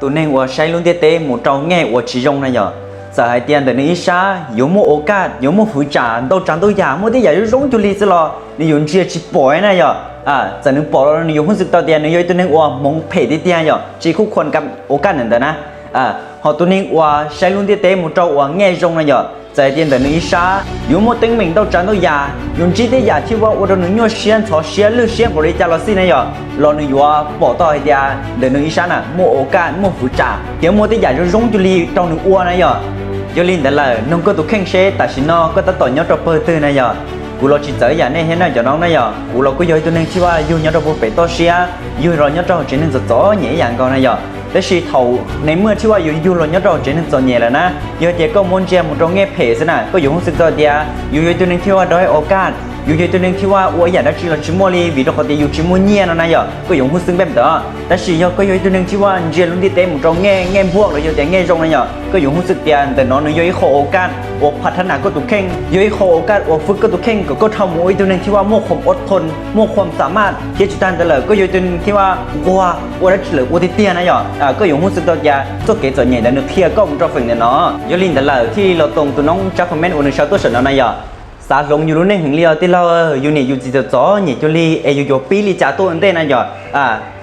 Tus neeg uas saib lub ntiaj teb mus rau nyiaj uas tsis zoo na yom, txawm hais tias ntawm nws ib sab yuav muaj ua kaj, yuav muaj hwv tsam ntau tsav ntau yam, muaj tej yam zoo zoo cuag li xwb los nws yuav ntsia tsis pom na yom. Txawm nws pom los nws yuav hub xwm tau tias nws yog ib tug neeg uas hmoov phem tiag tiag yom, tsis khuj khuam kam ua kaj ntawm ntawd na. Ho tus neeg uas saib lub ntiaj teb mus rau uas nyiaj zoo na yom, txawm hais tias ntawm nws ib sab yuav muaj teeb meem ntau tsav ntau yam, yuav ntsib tej yam thiaj ua rau nws nyuaj siab ntxhov siab lwj siab npaum li cas los xij na yom, los nws yuav pom tau hais tias ntawm nws ib sab na muaj ua kaj, muaj hwv tsam thiab muaj tej yam zoo zoo cuag li rau nws ua na yom. Yog li ntawd lawm, nug koj tus kheej seb tam sim no koj tab tom nyob rau pawg twg na yom. Kuv los tsis txawv yam nej thiab na cov no na yom, kuv los kuj yog ib tug neeg thiaj ua yug nyob rau pem toj siab, yug los nyob rau hauv tsev neeg txom txom nyem ib yam nkaus na yom. Tab sis thaum nws muaj thiaj ua yug los nyob rau hauv tsev neeg txom nyem lawm na, yog tias koj muab ntsia mus rau nyiaj phem xwb na, koj yuav hub xwm tau tias yus yog ib tug neeg thiaj ua dog ua kaj, yus yog ib tug neeg thiaj ua ua yam dab tsi los tsis muaj li vim rau qhov tias yus tsis muaj nyiaj no na yom, koj yuav hub xwm npaum ntawd. Tab sis yog koj yog ib tug neeg thiaj ua ntsia lub ntiaj teb mus rau nyiaj, nyiaj npuaj los yog tias nyiaj zoo na yom, koj yuav hub xwm tias ntawm no nws yog ib qho ua kaj uas pha thab nas koj tus kheej, yog ib qho ua kaj uas fwj koj tus kheej kom koj dhau mus ua ib tug neeg thiaj ua muaj khuam ua thon, muaj khuam xam maj thiab tsis tag ntawd lawm koj yog ib tug neeg thiaj ua nquag ua dab tsi lawm ua tiag tiag na yom. Koj yuav hub xwm tau tias txoj kev txom nyem ntawd nws qhia koj mus rau feem ntawm no. Yog li ntawd lawm thiaj los toom tus noob tsab comment uas nws sau tuaj saum no na yom. Xav hloov yus lub neej heev li os tij laug, yus niam yus txiv txom txom nyem cuag li es yus yuav pib li cas tuaj ua ntej na yom.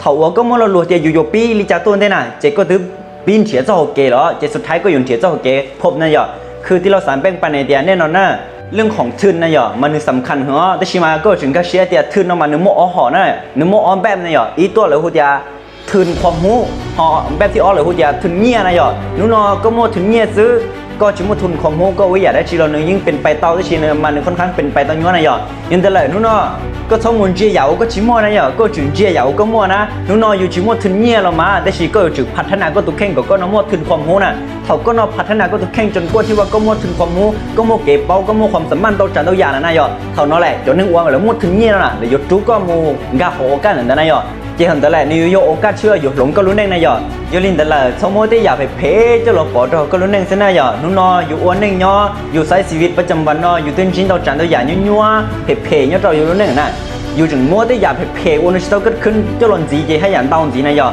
Thaum uas koj muaj lo lus tias yus yuav pib li cas tuaj ua ntej na ces koj twb pib nrhiav txoj hauv kev los ces xub thawj koj yuav nrhiav txoj hauv kev phom na yom. Khwv tij laug xav npeej pab nws tias nej no na, lwj khoom thwj na yom mas nws xam khas heev os, tab sis mas koj tseem nkag siab tias thwj no mas nws muaj ob hom na, nws muaj ob npaj na yom, ib tuaj lawv hu tias thwj qhov hmub, ho npaj thib ob lawv hu tias thwj nyiaj na yom. Hnub no koj muaj thwj nyiaj xwb, koj tsis muaj thwj qhov hmub koj ua ib yam dab tsi los nws yeej pes pais tau tab sis mas nws khon khab pes pais tau nyuab na yom. Yog ntawd lawm hnub no koj txhob mus ntsia yam uas koj tsis muaj na yom, koj yuav tsum ntsia yam uas koj muaj na. Hnub no yus tsis muaj thwj nyiaj los mas tab sis koj yuav tsum pha thab nas koj tus kheej kom koj no muaj thwj qhov hmub na. Thaum koj no pha thab nas koj tus kheej tso koj thiaj ua koj muaj thwj qhov hmub, koj muaj kev paub, koj muaj qhov xam maj ntau tsav ntau yam lawm na yom. Thaum no lawm cov neeg uas lawv muaj thwj nyiaj no na lawv yuav rub koj mus nkag hauv ua kaj ntawm ntawd na yom. Ces thaum ntawd lawm nws yuav yog ua kaj thiaj yuav hloov koj lub neej na yom. Yog li ntawd lawm txhob muab tej yam phem phem coj los pov rau koj lub neej xwb na yom. Hnub no yus ua neej nyob yus xaiv xis vis pab cam vas no yus twb ntsib ntau tsav ntau yam nyuaj nyuaj phem phem nyob rau yus lub neej na. Yus tseem muab tej yam phem phem uas nws tsis tau kab khwb coj los ntxiv ces haj yam ntau ntxiv na yom.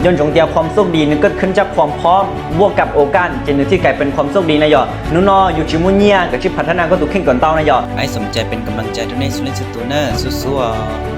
Nco ntsoov tias qhov xub dis nws kab khwb tshaj qhov phob npuaj kam ua kaj ces nws thiaj kais pes qhov xub dis na yom. Hnub no yus tsis muaj nyiaj koj tsij pha thab nas koj tus kheej kom ntau na yom. Ais xom cai pes kam laj cai rau nej xub leej xub tus na, xub xub os.